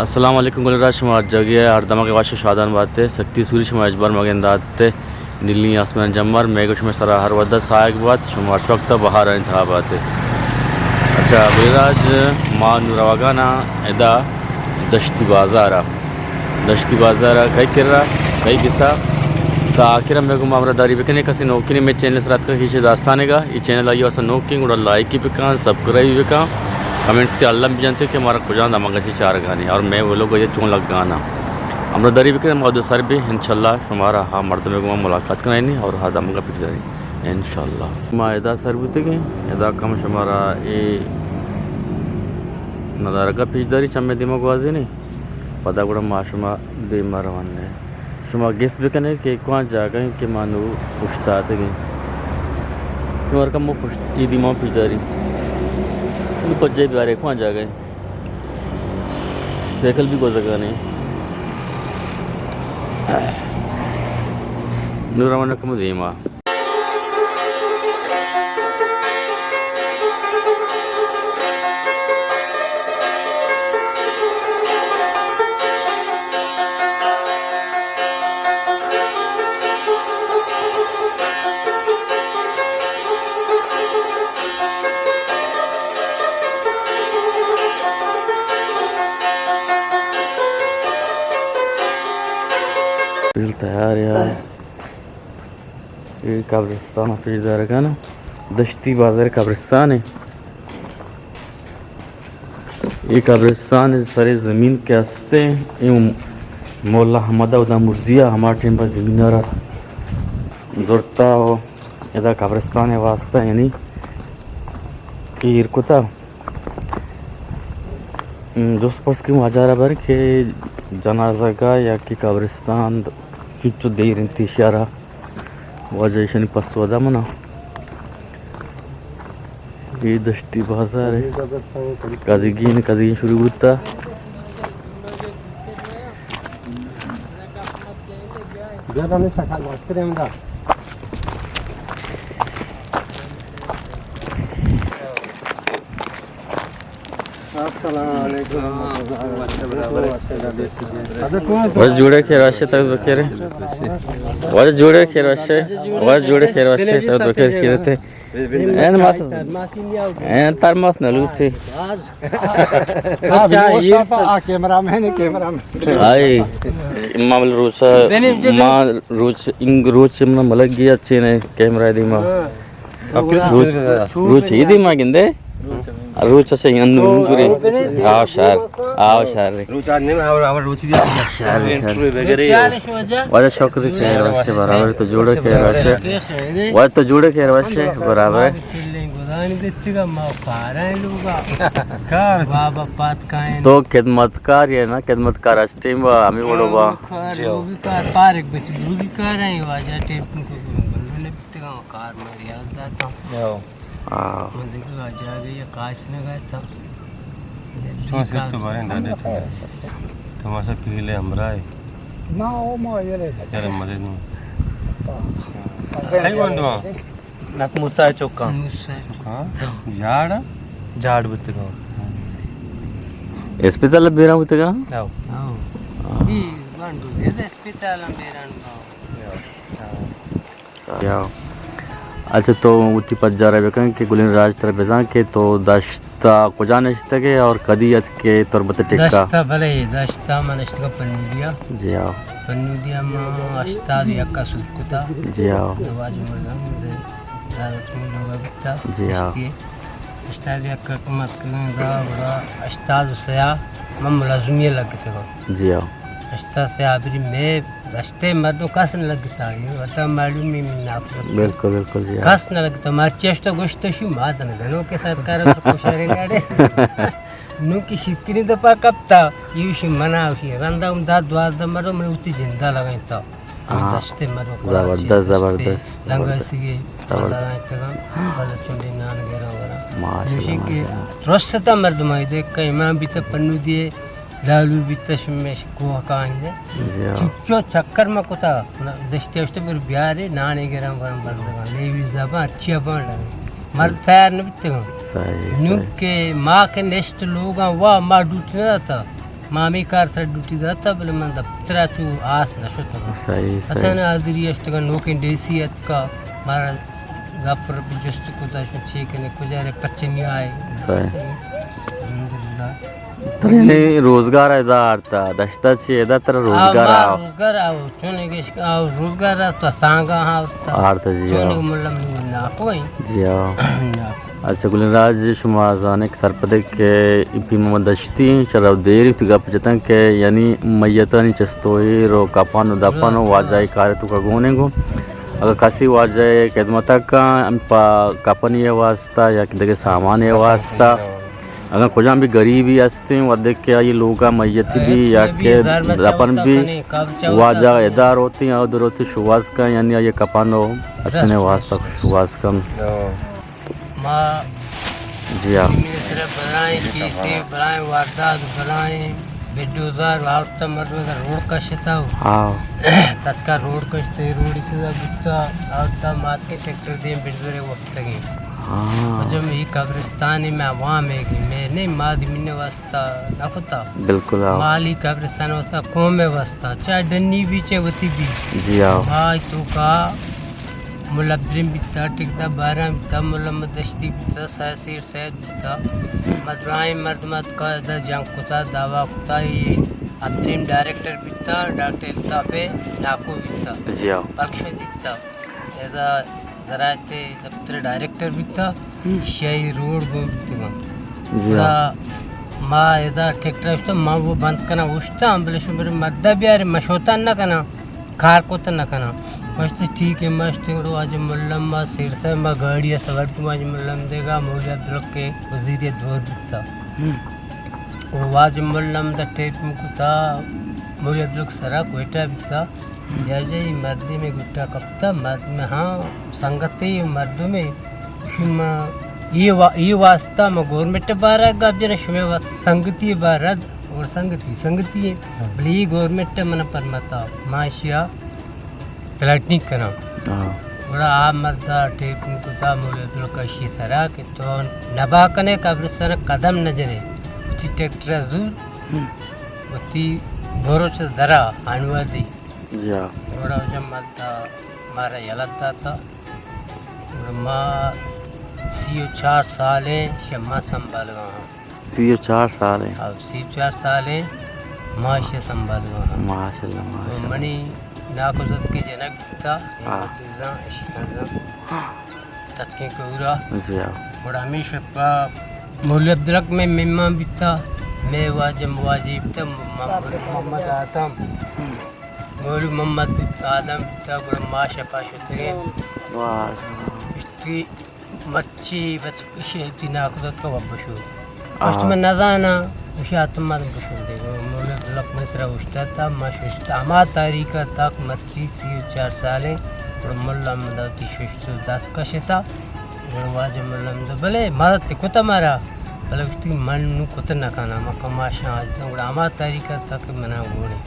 السلام علیکم گل راج، شما ہر جاگہ ء ہر دمگ ء وش ء شادان بات ء، سکتی سوری شما ہچبر مگن دات ء، نیلی آسمان جمبر میگ شما سرا ہر وھد ء ساہگ بات، شما ہر وقت ء بہار ء انتہا بات ء۔ اچھا گل راج، ما نوں روگان آں ادا دشتی بازار ء، دشتی بازار ء کئی کرا کئی گسا، تا آخر ء مئے گوں ہمراہ داری بکنے۔ کسی نوکیں مئے چینل سرا اتکا کہ ایشی داستان ء گا، اے چینل آئی واسطہ نوکیں، گڑا لائکی بکن، سبسکرائب بکن، کمنٹ سے الم بجنتے کہ مارا کجام دمگ ء چہ چارگانے اور مئے ولوگ ء چون لگانا۔ ہمراہ داری بکن، ما دو سر بھی انشاءاللہ شمارا ہا مردم گوں ملاقات کنائینی اور ہا دمگ ء پیش داری انشاءاللہ۔ ما ادا سر بوتگیں، ادا کم شمارا اے ندارگ ء پیش داری، چمے دیما گوازینی، پدا گڑا ما شما دیما روان۔ شما گس بکنے کہ کواں جاگہ ایں کہ ما نوں اوشتاتگیں۔ نوں ہر کمو پشت، اے دیما پیش داری۔ نوں پجے بیارے کواں جاگہ ایں۔ سائیکل بھی گوزگانے۔ نوں روانہ کمو دیما۔ تیار یار۔ اے قبرستان ء پیش دارگان ء، دشتی بازار قبرستان ء۔ اے قبرستان ء سر زمین کہ است ء، اے مولا احمد ء ادا مرزی ء ہما ٹائم پہ زمین ء را زرتا ء ادا قبرستان ء واسطہ یعنی ایر کتا۔ جست پرس کہ واجہ را بر کہ جنازہ گاہ یا کہ قبرستان چنچو دیر انت ایشی ء را۔ واجہ ایشانی پسو دا منا۔ اے دشتی بازار ہے۔ کدگین، کدگین شروع بوتا۔ السلام علیکم۔ واجہ جوڑے خیر واشے تک بکرے۔ واجہ جوڑے خیر واشے۔ واجہ جوڑے خیر واشے تک بکرے کیرتے۔ این مات، این تر مات نہ لوٹے۔ آ کیمرہ مین، کیمرہ مین۔ آئی، ما روچ، ما روچ، انگ روچ ما ملگی اچھے نے کیمرہ دیما۔ روچ، روچ ہی دیما گندے۔ روچ سے انو گری۔ آو شار، آو شار۔ روچ آج نہیں، اور، اور روچ بھی آج۔ شار، شار۔ واجہ شکر خیر واشے برابر تو جوڑے خیر واشے۔ واجہ تو جوڑے خیر واشے برابر۔ چلیں گدان گتگا ما کاریں لوگا۔ کار۔ بابا پات کائیں۔ تو خدمتکار ہے نا، خدمتکار اس ٹیم با ہمیں وڑو با۔ کار، لوگی کار، پارک بچ لوگی کار ہیں، واجہ ٹیم کو بندو نے بیتگا کار مری یاد داتا۔ ہاں۔ من دیگه جاگه یه کاش نگاتا۔ چون سے تو باریں ڈاڈے تو۔ تو ماسا پیلے ہمراہ ہے۔ نا، او ما یلے۔ یار مزے نو۔ کئی گونڈو؟ نک موسی چوکاں۔ موسی چوکاں۔ جاڑ؟ جاڑ بوتگاں۔ اسپتال بیران بوتگاں؟ آو۔ آو۔ ای گونڈو دے اسپتال بیران باو۔ یا۔ اچھا، تو وتی پجارا بکن کہ گلیں راج ترا بزاں کہ تو دشتا کجا نشتگے اور کدی ات کہ تربت ٹکا؟ دشتا، بلے، دشتا من نشتگا پنودیا۔ جی ہاں۔ پنودیا ما ہشتاد و یک سور کتا۔ جی ہاں۔ نواز مردم دے، دادت مولوگا بیتا۔ جی ہاں۔ دشتی ہشتاد یک حکومت کن دا، گڑا ہشتاد و سیا من ملازمی لگتگا۔ جی ہاں۔ ہشتاد سیا بری میں دشتے مردم کس نہ لگتا، یہ وطن معلوم ہے من نافرت۔ بالکل، بالکل جی ہاں۔ کس نہ لگتا، مرچی اشتا گوشت شو مات نہ دنو کے سرکار تو کوشارے ناڑے۔ نو کی شکری دپا کپتا، یہ شو منا شی رندا ہم دا دوازدہ مردم من اتی زندہ لگتا۔ ہاں۔ دشتے مردم زبردست، زبردست۔ لنگا سیگے، زبردست۔ اللہ رحمت کن، بس چونڈے نان گرا ورا۔ ماشاءاللہ، نوشی کہ ماشاءاللہ۔ درست تا مردم آئی دے کہ امام بیتا پنودیے، لالو بیتا شمش کوہ کاہندے۔ جی ہاں۔ چچو چکر ما کتا، دشتے اشتے بر بیارے، نانے گرا ورا بردگا۔ لیوی زبان، چیا بان لگے۔ مرد تیار نہ بیتگا۔ صحیح، نو صحیح۔ کہ ما کہ نشت لوگا وا، ما ڈوٹ نہ داتا۔ ما ہمے کار سر ڈیوٹی داتا، بلے من دفترا چو آس نہ شتگاں۔ صحیح، صحیح۔ اچانک حاضری اشتگاں، نوکیں ڈی سی اتکا، مارا گپ جست کتا، شما چے کنے، کجا رے، پرچہ نی آئے۔ صحیح۔ الحمدللہ۔ ترا یعنی روزگار ادا آرتا، دشتا چی ادا ترا روزگار آو، آو۔ روزگار آو، چون گش آو، روزگار آو، تو سانگا آو، آرتا جی، چون آو۔ ملم نہ کوئی۔ جی، آو۔ نہ۔ اچھا گلیں راج، شما زانیں کہ سرپدے کہ ای پی محمد دشتی شرف دیر تو گپ جتن کہ یعنی میتانی چستو ایر و کپن و دپن و واجہ کار تو کا گونے گو۔ اگر کسی واجہ خدمت کا ہم پا کپنی واسطہ یا کہ دگہ سامان واسطہ، اگر کجام بھی غریبی ہستیں، ودے کہ آئی لوگا میت بھی یا کہ دپن بھی واجہ ادار ہوتی ہیں اور دروتی شواز کا، یعنی آئی کپن و اچھنے واسطہ شواز کن۔ ما جی ہاں۔ زمین سر بلائیں کیسے، بلائیں واردات، بلائیں بلڈوزر، آورتا مردم در روڈ کشتا ہو۔ ہاں۔ تچکا روڈ کشتے، روڈ سزا بوتا، آورتا مات کے ٹریکٹر دیں بلڈوزر وفتگیں۔ ہاں۔ جب یہ قبرستان میں عوام ہے کہ میں نہیں، ما زمین واسطہ نہ کتا۔ بالکل، ہاں۔ مالی قبرستان واسطہ، قوم واسطہ، چاہے ڈنی بھی، چاہے وتی بھی۔ جی ہاں۔ ما تو کا ملا عبدالرحیم بیتا، ٹھیکیدار باران بیتا، ملا محمد دشتی بیتا، سید سید بیتا۔ ما درائیں مردم اتکا ادا جنگ کتا، دعویٰ کتا، یہ عبدالرحیم ڈائریکٹر بیتا، ڈاکٹر الطاف ناکو بیتا۔ جی ہاں۔ بخشندی بیتا۔ ادا زراعت دفتر ڈائریکٹر بیتا۔ ہم۔ ایشی روڈ گون بیتگاں۔ جی ہاں۔ گڑا ما ادا ٹریکٹر اشتم، ما وہ بند کناں، اوشتاں، بلے شمر مردہ بیارے، ما شوتاں نہ کناں۔ کار کت نہ کناں۔ مشت ٹھیک ہے، مشت گڑا واجہ ملم ما سیرتا، ما گاڑی سوار کو واجہ ملم دے گا، مولوی عبدالحق کے وزیر دور بیتا۔ ہم۔ گڑا واجہ ملم دا ٹیپ کتا، مولوی عبدالحق سرا کوئٹہ بیتا۔ ہم۔ یا جے مردی میں گٹا کپتا، مرد میں ہاں سنگتی مردمے شما یہ وا-، یہ واسطہ ما گورنمنٹ بارہ گپ جنے، شما واسطہ سنگتی بارہ اور سنگتی، سنگتی ہے۔ ہاں۔ بلے یہ گورنمنٹ من پرمتا، ما اشیا پلاٹنگ کناں۔ ہاں۔ گڑا آ مردا ٹیپ کتا مولوی عبدالکشی سرا کہ تو نبا کنے قبرستان قدم نہ جنے۔ اسی ٹریکٹر زور، ہم۔ اسی بروچ درا انوادی۔ یا۔ گڑا جب مردا مارا یلت داتا۔ گڑا ما سی و چار سال ہیں، شما سنبھالگا ہاں۔ سی و چار سال ہیں؟ اب سی و چار سال ہیں، ما شما سنبھالگا ہاں۔ ماشاءاللہ، ماشاءاللہ۔ منی ناکوزت کی جنک بیتا، ہاں۔ زاں، اشی زاں۔ ہاں۔ تچکیں کورا۔ جی ہاں۔ گڑا ہمیشہ پا مولوی عبدالحق میں مہمان بیتا، میں واجہ مواجہ بیتا، محمد، محمد آدم۔ ہم۔ مولوی محمد آدم تا گڑا ما شپا شتگیں۔ واہ۔ اشتی مرچی بچ اشی تی ناکوزت کا وبشو۔ آہا۔ اشت من نزانا، اشی آتم ما بشو دے۔ مولوی عبدالحق من سرا اشتا تا، ما ششتا۔ ہما تاریخ تک مرچی سی و چار سالیں، گڑا ملا محمد آتی ششت دست کشتا۔ گڑا واجہ ملا محمد بلے مدد تے کتا مارا، بلے اشتی من نو کت نہ کنا، ما کماشاں عاجزاں۔ گڑا ہما تاریخ تک منا گونے۔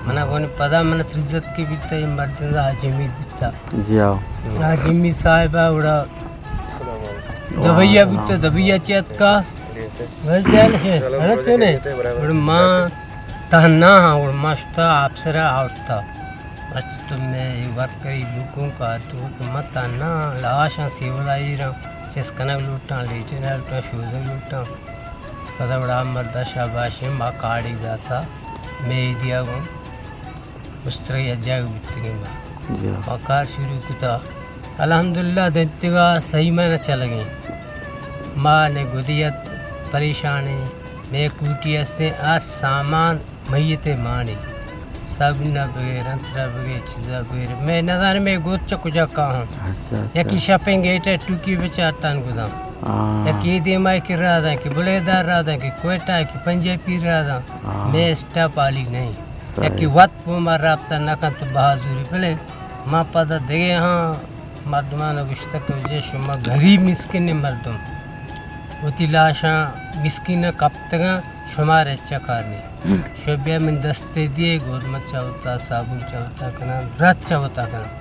منا گون پدا من ترزت کے بیتا، یہ مردن حاجی امیر بیتا۔ جی ہاں۔ حاجی امیر صاحب آ گڑا دبیا بیتا، دبیا چیت کا۔ بس جال سے، ہر چنے۔ گڑا ما تہنا ہاں، گڑا ما شتا آپسرا آورتا۔ بس تو میں ورک کری لوکوں کا تو کہ ما تہنا لاشاں سیولا ایرا، چس کنگ لوٹاں، لیٹنا لوٹاں، شوزگ لوٹاں۔ پدا وڑا مردا شاباشیں ما کاڑی داتا، میں دیا گوں مستری جاگ بیتگیں ما۔ جی۔ ما کار شروع کتا۔ الحمدللہ دنتگا صحیح میں نہ چلگیں۔ ما نے گدیت پریشانیں، میں کوٹی ہستیں ہر سامان میت مانی۔ صابن بغیر، انترا بغیر، چیزا بغیر۔ میں نظر میں گوت چا کجا کاہاں۔ اچھا، اچھا۔ یکی شپیں گیٹ ہے، ٹوکی بچار تان گداں۔ ہاں۔ یکی دیما کی راداں، کی بلیدار راداں، کی کوئٹہ، کی پنجابی راداں۔ ہاں۔ میں اسٹاپ آلی نہیں۔ صحیح۔ یکی وت پہ ما رابطہ نہ کن تو بہا زوری، بلے ما پدا دگہ ہاں مردمان گوشتہ کہ جے شما غریب مسکین مردم، وتی لاشاں مسکین کپتگاں، شما رچہ کار نہیں۔ ہم۔ شو بیا من دستے دیے، گود من چاوتا، صابون چاوتا کناں، رت چاوتا کناں۔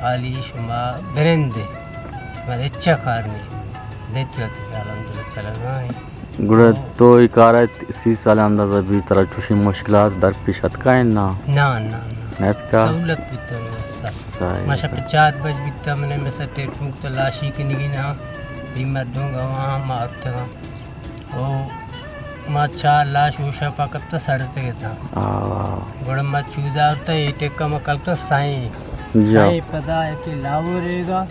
حالی شما برندے، شما رچہ کار نہیں۔ دیتے ہوتے کہ الحمدللہ چلگا ہیں۔ گڑا تو اے کار ءَ سی سال اندازہ بی ترا چوشیں مشکلات در پیش اتکا انت نا؟ نا، نا، نا۔ نہ اتکا؟ سہولت بیتا منی واسطہ۔ صحیح، ما شپ صحیح۔ چار بج بیتا، منی مثلا ٹیلیفون کتا لاشی کنگی نا، اے مردم گواہ ما اتکا۔ او ما چار لاش او شپا کپتا سڑتگ اتاں۔ آ۔ گڑا ما چودا اتاں، اے ٹکا ما کلتا سائیں۔ جی۔ سائیں پدا یکے لاہور ایگا،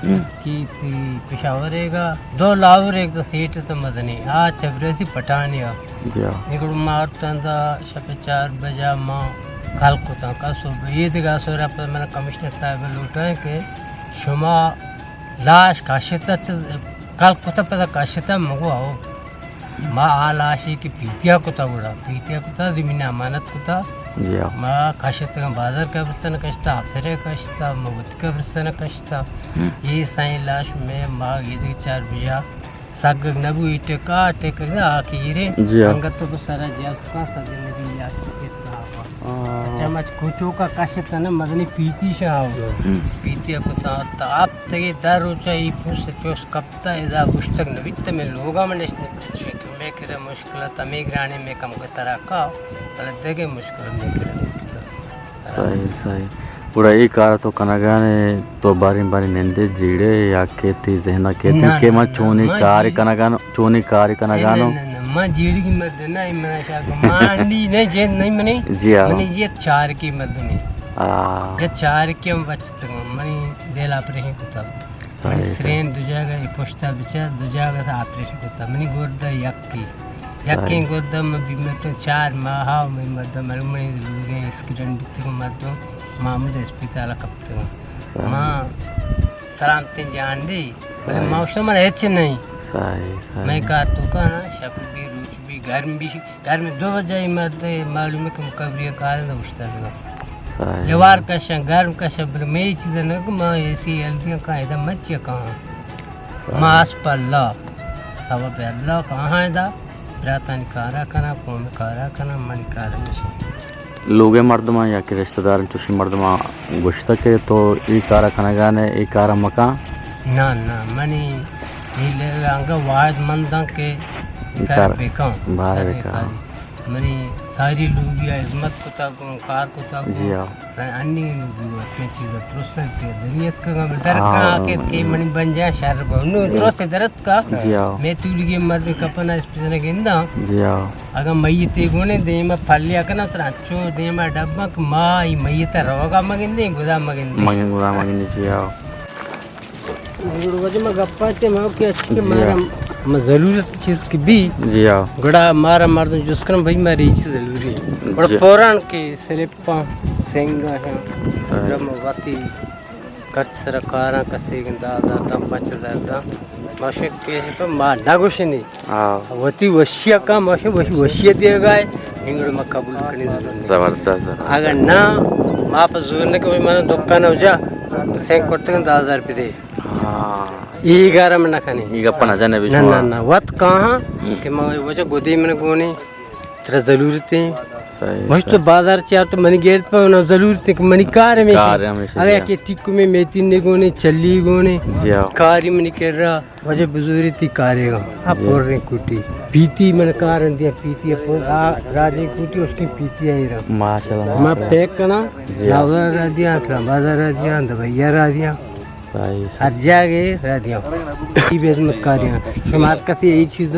ہم۔ یکے تی پشاور ایگا، دو لاہور ایگ تو سیٹ تو مزنی۔ آ چبریسی پٹانی آ۔ جی۔ اے گڑا ما اتاں دا شپ چار بجا ما کل کتاں، کل صبح۔ اے دگہ سورا پر من کمشنر صاحب لوٹاں کہ شما لاش کشتہ چہ، کل کتہ پدا کشتہ مگو آؤ۔ ما آ لاشے کہ پیتیا کتہ گڑا، پیتیا کتہ زمین امانت کتہ۔ جی ہاں۔ ما کشتگاں بازار قبرستان کشتہ، آپرے کشتہ، ما وتی قبرستان کشتہ۔ ہم۔ اے سائیں لاش میں ما گیدی چار بجا سگگ نبو، اے ٹکا، ٹکا آ کہ ایرے۔ جی ہاں۔ انگت تو سرا جیات کا سگگ نبی یا چکتا۔ آ۔ اچھا، مچ کوچو کا کشتہ نا مزنی پیتی شاو۔ ہم۔ پیتی کتا تا آپ تگے در روچا ای پوس چوس کپتا، ادا گشتگ نبیت، میں لوگا من نشت نبیت، شکر میں کرا مشکلات، ہمیں گرانے میں کم کو سرا کا، بلے دگے مشکل میں کرا نبیت۔ صحیح، صحیح۔ گڑا اے کار تو کنگانے تو باریں باریں نندے جیڑے یا کہ تی ذہنا کہ تی نہ، کہ نہ، من نہ، چونی ما کار جیڑ- کنگان، چونی کار کنگانو؟ نہ، نہ، نہ، ما جیڑگی مردم نہ، من شاید مانڈی نہیں، جیت نہیں منی۔ جی ہاں۔ منی جیت چار کی مردم ہے۔ آ۔ یہ چار کی ہم بچت منی دل آپریشن کتا۔ منی صحیح، سرین دو جاگہ، پشتا بچا دو جاگہ سے آپریشن کتا۔ منی گردہ یکی۔ یکیں گردہ من بیمتوں چار ماہ، من مردم معلوم نہیں، لوگیں ایکسیڈنٹ بیتگوں مردم، محمود اسپتال کپتگوں۔ صحیح۔ ما سلامتیں جان دی، بلے صحیح۔ ما اشتو من ہچ نہیں۔ صحیح، صحیح۔ میں کار تو کانا، شپ بھی، روچ بھی، گرم بھی، گرم دو بجہ ہی مرد معلوم ہے کہ مکبری کار ہے، اشتا دیگا۔ صحیح۔ لیوار کشاں، گرم کشاں، بلے میں یہ چیز نہ کہ ما اے سی ایل دیاں کاں، ادا من چیا کاں۔ صحیح۔ ما اسپ اللہ، سبب اللہ کاں ادا، براتانی کارا کناں، قوم کارا کناں، منی کار ہمیشہ۔ لوگے مردماں یا کہ رشتہ دار چوشی مردماں گوشتہ کہ تو ای کارا کنگانے، ای کارا مکاں؟ نہ، نہ، منی ای لے انگا واحد منداں کہ ای کار کار بکاں، بار کار بکاں۔ بکاں۔ منی ساری لوگی خدمت کتا گوں، کار کتا گوں۔ جی ہاں۔ انی لوگی وقتی چیز پروسس کے دنیت کا در ہاں۔ کنا کہ، کہ منی بنجا شر بنو درست درت کا۔ جی ہاں۔ میں تو لگی مر کپنا اس پہ گندا۔ جی ہاں۔ اگاں میتے گونے دیما پلیا کناں ترا چو دیما ڈباں کہ ما ای میتا روگا مگندیں، گدا مگندیں۔ مگن گدا مگندیں، جی ہاں۔ گڑا وجہ ما گپا تے ما کہ اچ کہ جی ہاں۔ مارا ما ضرورت چیز کی بھی۔ جی ہاں۔ گڑا مارا مردم جس کرن بھائی ماری چیز ضروری ہے۔ گڑا جی۔ پوران کے سلپاں سنگا ہیں۔ ہاں۔ جب ما واتی کرچ سرا کاراں کسے گن دہ ہزار داں، پنچ ہزار داں۔ ماشے کہ پہ ما نہ گوشنی۔ ہاں۔ وتی وشیا کا ماشے وش-، وشیا دیگا ہے۔ انگڑ ما قبول کنی ضرور نہیں۔ زبردست، زبردست۔ اگر نہ، ما پہ زور نہ کہ من دکان ہو جا، سینک کرتے گن دہ ہزار پہ دے۔ ہاں۔ ای گارا من نہ کنی۔ ای گپا نہ جانے نہ، نہ، بشما۔ نہ۔ وت کہاں ہم۔ کہ ما وجہ گودی من گونی۔ ترا ضرورت ہیں۔ صحیح، مش تو صحیح۔ بازار چیا تو منی گیرت پہ منی ضرورت ہیں کہ منی کار ہمیشہ۔ کار ہمیشہ اگر دیا۔ کہ ٹکو میں میتی نگونے، چلی گونے، جی ہاں۔ کاری منی کر رہا، وجہ بزوری تی کارے گا۔ آ جی۔ پوریں کوٹی۔ پیتی من کار دیا، پیتی اپور، آ راجی کوٹی، اس کی پیتی آئی رہا۔ ماشاءاللہ، ما ماشاءاللہ۔ پیک کنا، جی ہاں۔ لاہور را دیا، اسلام آباد را دیا، دبئی را دیا۔ صحیح، صحیح۔ ہر جاگہ را دیا۔ ای بے خدمت کاریاں۔ شما ہر کسی ای چیز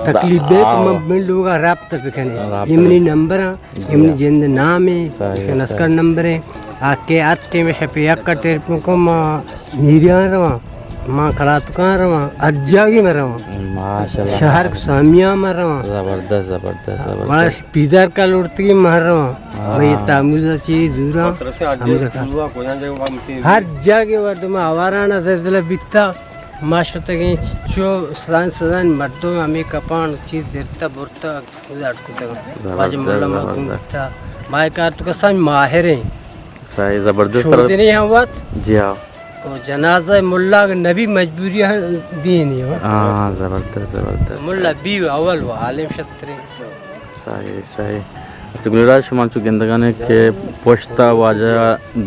تکلیف بے تو آؤ۔ من، من لوگا رابطہ بکنے۔ رابطہ۔ یہ منی نمبر ہیں، جی۔ یہ منی جند نام ہے، صحیح، اس کا صحیح۔ نسکر نمبر ہے۔ آ کے ہر ٹائم شپے یک کا ٹیلیفون کو ما میریاں رواں، ما کلاتکاں رواں، ہر جاگہ میں رواں۔ ماشاءاللہ۔ شہر سامیاں میں رواں۔ زبردست، زبردست، زبردست۔ بس پیدار کا لوٹتی مہرواں، ہاں۔ میں یہ تاموزا چی زوراں، ہم رکھا۔ ہر جاگہ وردم آوارانا زلزلہ بیتا، ما شتگیں چو سدان سدان مردم ہمیں کپان چیز درتا برتا گزارت کتگاں۔ زبردست، واجہ مولا ما زبردست۔ گون بیتا۔ ما کار تو کسان ماہریں۔ صحیح، زبردست۔ شودی نہیں ہم وقت۔ جی ہاں۔ او جنازہ ملا نبی مجبوری ہم دینی ہو۔ ہاں، زبردست، زبردست۔ ملا بی اول و عالم شتریں۔ صحیح، صحیح۔ سگل راج، شما چو گندگانے کہ پشتا واجہ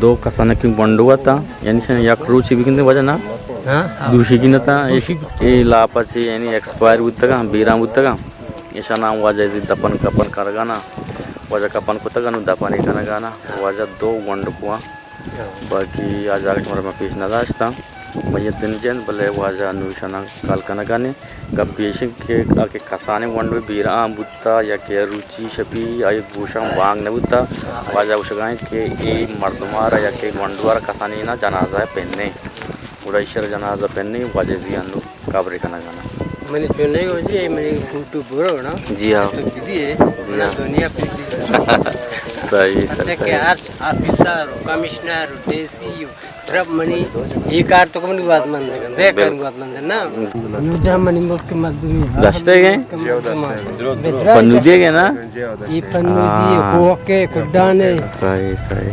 دو کسانکی گونڈو اتا، یعنی شن یک روچی بگندے واجہ نا؟ ہاں، ہاں۔ دوشی گندتا، دوشی اے، اے لاپا چی یعنی ایکسپائر بوتگا، بیران بوتگا۔ ایشانا واجہ ازی دپن کپن کنگانا، واجہ کپن کتگا نو دپن کنگانا، واجہ دو گونڈکواں۔ باقی آ جاگہ شمارا ما پیش نہ داشتاں۔ میت دن جند، بلے واجہ انو ایشاناں کال کنگا نے۔ گپ ایش انت کہ آ کہ کسانیں گونڈوے بیران بوتا یا کہ روچی شپی آئی گوشاں بانگ نہ بوتا، واجہ گوشگا انت کہ اے مردمارا یا کہ گونڈوارا کسانینا جنازہ پنے۔ گڑا ایشرا جنازہ پنے، واجہ زی انو قبر کنگا نا۔ منی چونیں ہو جی، منی فوٹو برو نا۔ جی ہاں۔ تو کدی ہے؟ جی ہاں۔ دنیا پہ صحیح، اچھا صحیح۔ کہ ہر آفیسر و کمشنر و ڈی سی و طرف منی یہ کار تو منی بات مند ہے، بے کار بات مند ہے نا۔ نو جہاں منی ملک کے مردمی داشتے گئے؟ پنو دیے گئے نا؟ یہ پنو دیے، ہاں۔ کوکے، کڈانے۔ صحیح، صحیح۔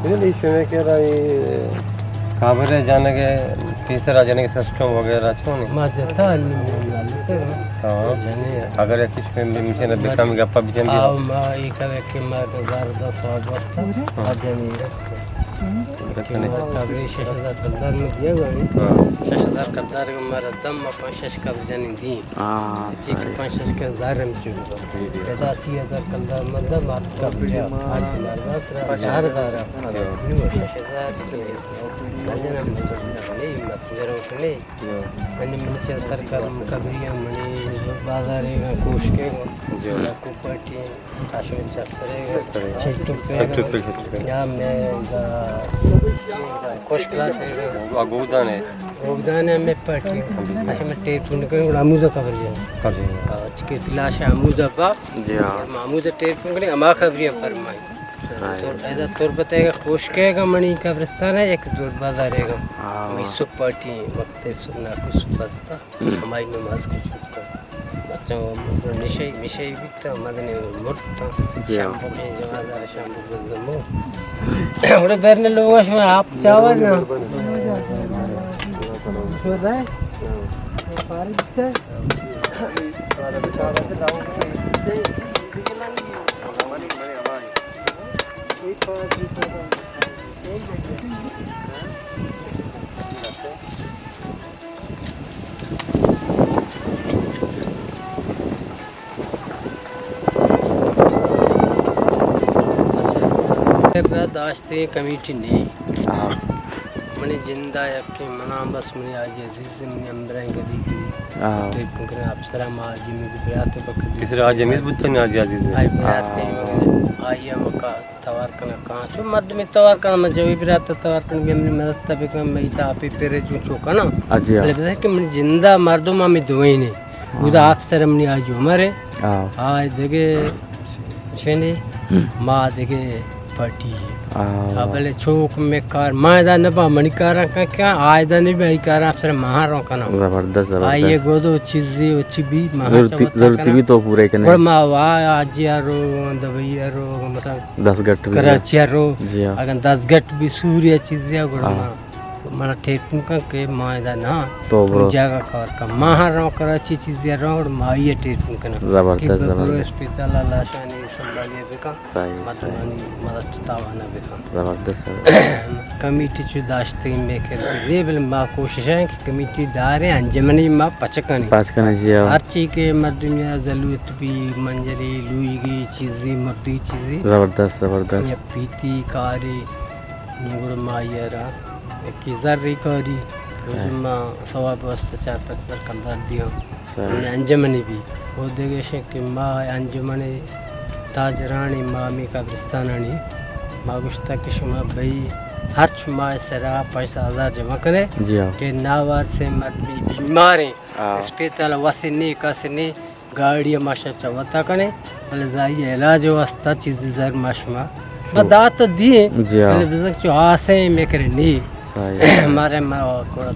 بلے شمے کرا اے قبر ءَ جنگ ءَ پیسر ءَ جنگ ءِ سسٹم وغیرہ چون اِنت؟ ما جتا نی، ہاں۔ جنے۔ اگر یک کس پہ مشین بکم گپا بجن دی۔ آو ما اے کرے کہ ما ہزار دس واب واسطہ، ہاں۔ ما جنی رکھ۔ کہ ما قبر شش ہزار کلدار میں دیا گا۔ ہاں۔ شش ہزار کلدار میں ما ردم ما پنچ شش قبر جنی دی۔ ہاں، چیک صحیح۔ پنچ شش کلدار ہم چیک۔ جی، جی۔ ادا سی ہزار کلدار مند مات کا بیا، آج ماردا ترا چار ہزار۔ جی۔ نو شش ہزار کے۔ نظر ہم نہیں، مت جرو نہیں۔ جی۔ منی من چہ سرکار مکبری منی بازار ہے، کوشکے۔ جی۔ کو پارٹی۔ اشم چسترے، چسترے۔ چٹو پہ، چٹو پہ، چٹو پہ۔ یا میں دا، خوش کلاس ہے۔ آ گودان ہے۔ گودان ہے میں پارٹی۔ اشم ٹیپ پن کریں، گڑا آموزہ قبر جائیں۔ قبر جائیں۔ اچ کے تلاش آموزہ با۔ جی ہاں۔ ہم آموزہ ٹیپ پن کریں، ہما قبری فرمائیں۔ ہاں۔ تو ایدا تربت ہے، خوش کے گا منی قبرستان ہے، ایک دور بازار ہے گا۔ ہاں۔ میں سو پارٹی وقت ہے، سو نا کچھ سو بستا۔ ہم۔ ہمائی نماز کچھ کرتا۔ بچہ نشئی، مشئی بیتا، مدنی مرتا۔ جی ہاں۔ شام کو کہیں جوازار شام کو زمو۔ اوڑے بیرنے لوگ شما آپ چاور نا۔ شو دے؟ فارغ تے؟ داشتیں کمیٹی نے۔ ہاں۔ منی جندا یکیں منا بس منی حاجی عزیز منی ہمبرائیں گدی گدی۔ ہاں۔ ٹیپ کن کریں افسر ہم حاجی میں برات بکر۔ کس را حاجی حمید بوتن حاجی عزیز میں؟ آئی برات ہاں۔ آئی ہم کا توار کناں کاں۔ چو مردمے توار کناں، من چوی برات توار کناں، بیا منی مدد تا بکن، من ایتا آپی پیرے چون چو کناں۔ اجی ہاں۔ بلے بزن کہ منی جندا مردم ہمیں دوئینے۔ ہاں۔ اودا آفسر منی آج عمر ہے۔ ہاں۔ آ دگے شنے، ہم۔ ما دگے پارٹی۔ ہاں۔ آ بلے چوک میں کار، ما ادا نبا منی کاراں کن کیا، آ ادا نبا ای کاراں افسر ماہاں رو کناں۔ زبردست، زبردست۔ آ یہ گودو چیزی و چی بھی ماہاں ضرورتی، چوتا ضرورتی کناں۔ بھی تو پورے کنے۔ گڑ ما وا آجی آ رو، دبئی آ رو، مثلاً دس گٹ بھی کراچی آ رو، جی ہاں۔ اگر دس گٹ بھی سوریا چیزی آ گڑ ہاں۔ ما، منا ٹیلیفون کن کہ ما ادا نہ تو برو۔ جاگہ کار کن۔ ما ہاں رو کراچی چیزی آ رو، ما یہ ٹیلیفون کنا۔ زبردست، کہ ببرو زبردست۔ اسپتال آ لاشانی سنبھالی بکن۔ صحیح، مردمانی صحیح۔ مدد تاوانہ بکن۔ زبردست، زبردست۔ کمیٹی چو داشتگیں میں کہ نہیں، بلے ما کوشش ہیں کہ کمیٹی داریں، انجمنی ما پچ کنیں۔ پچ کنیں، جی ہاں۔ ہر چی کہ مردم یا ضرورت بھی، منجری، لوئیگی، چیزی، مردی چیزی۔ زبردست، زبردست۔ یا پیتی، کاری، نوں گڑا ما آئی ءَ را یکے زرے کاری، روچ ما ثواب واسطہ چار پنچ زر کلدار دیاں۔ صحیح۔ انجمنی بی۔ او دگہ ایش کہ ما انجمن تاجرانی، ما ہمے قبرستانانی، ما گوشتگ کہ شما بئی ہرچ ماہ سرا پنچ ہزار جمع کنے، جی ہاں۔ کہ ناوارثیں مردمے بیماریں، ہاں۔ اسپتال وث نے، کس نے، گاڑی ما شما چہ وتا کنیں، بلے زائی علاج واسطہ چیزی زر ما شما ما تو دات دیے، جی ہاں۔ بلے بزن چو آسیں میکرے نی۔ صحیح۔ مارے ما کوڑا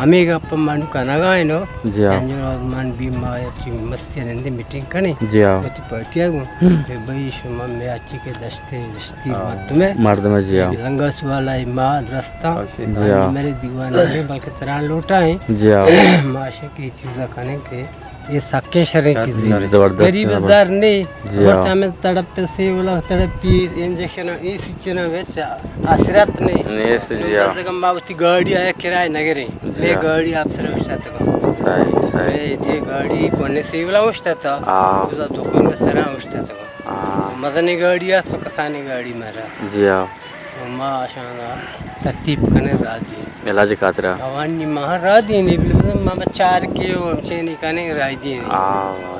ہمے گپ من کنگا انو۔ جی ہاں۔ انجن من بی ما چی مستی نندی میٹنگ کنی۔ جی ہاں۔ وتی پارٹی گو۔ ہم۔ بھئی شما میں اچھی کے دشتے دشتی ہاں۔ مردمے۔ مردمے، جی ہاں۔ رنگا سوال ہے ما درستا۔ جی ہاں۔ میرے دیوان میں بلکہ تران لوٹا ہے۔ جی ہاں۔ ما شکی چیزا کنیں کہ یہ سکیں شریں چیزیں۔ زبردست، غریب زبردست۔ زر نہیں۔ جی ہاں۔ ورتا میں تڑپ سے ولا تڑپی انجیکشن اے سچنا وچ آسرت نہیں۔ نیست، جی ہاں۔ بس اگر ما وتی گاڑی آیا کرایہ نگریں۔ جی میں ہاں۔ گاڑی آپ سر اشتا تکا۔ صحیح، صحیح۔ میں جی گاڑی کونے سے ولا اشتا تا۔ ہاں۔ ولا دکان میں سرا اشتا تکا۔ ہاں۔ مزنی گاڑی است تو کسانی گاڑی مرا۔ جی ہاں۔ ما اشانا ترتیب کنے را دی۔ علاج خاطرہ۔ اوانی ما را دی نہیں، بلے ما بچار کے و چینی کنے را دی نہیں۔ ہاں۔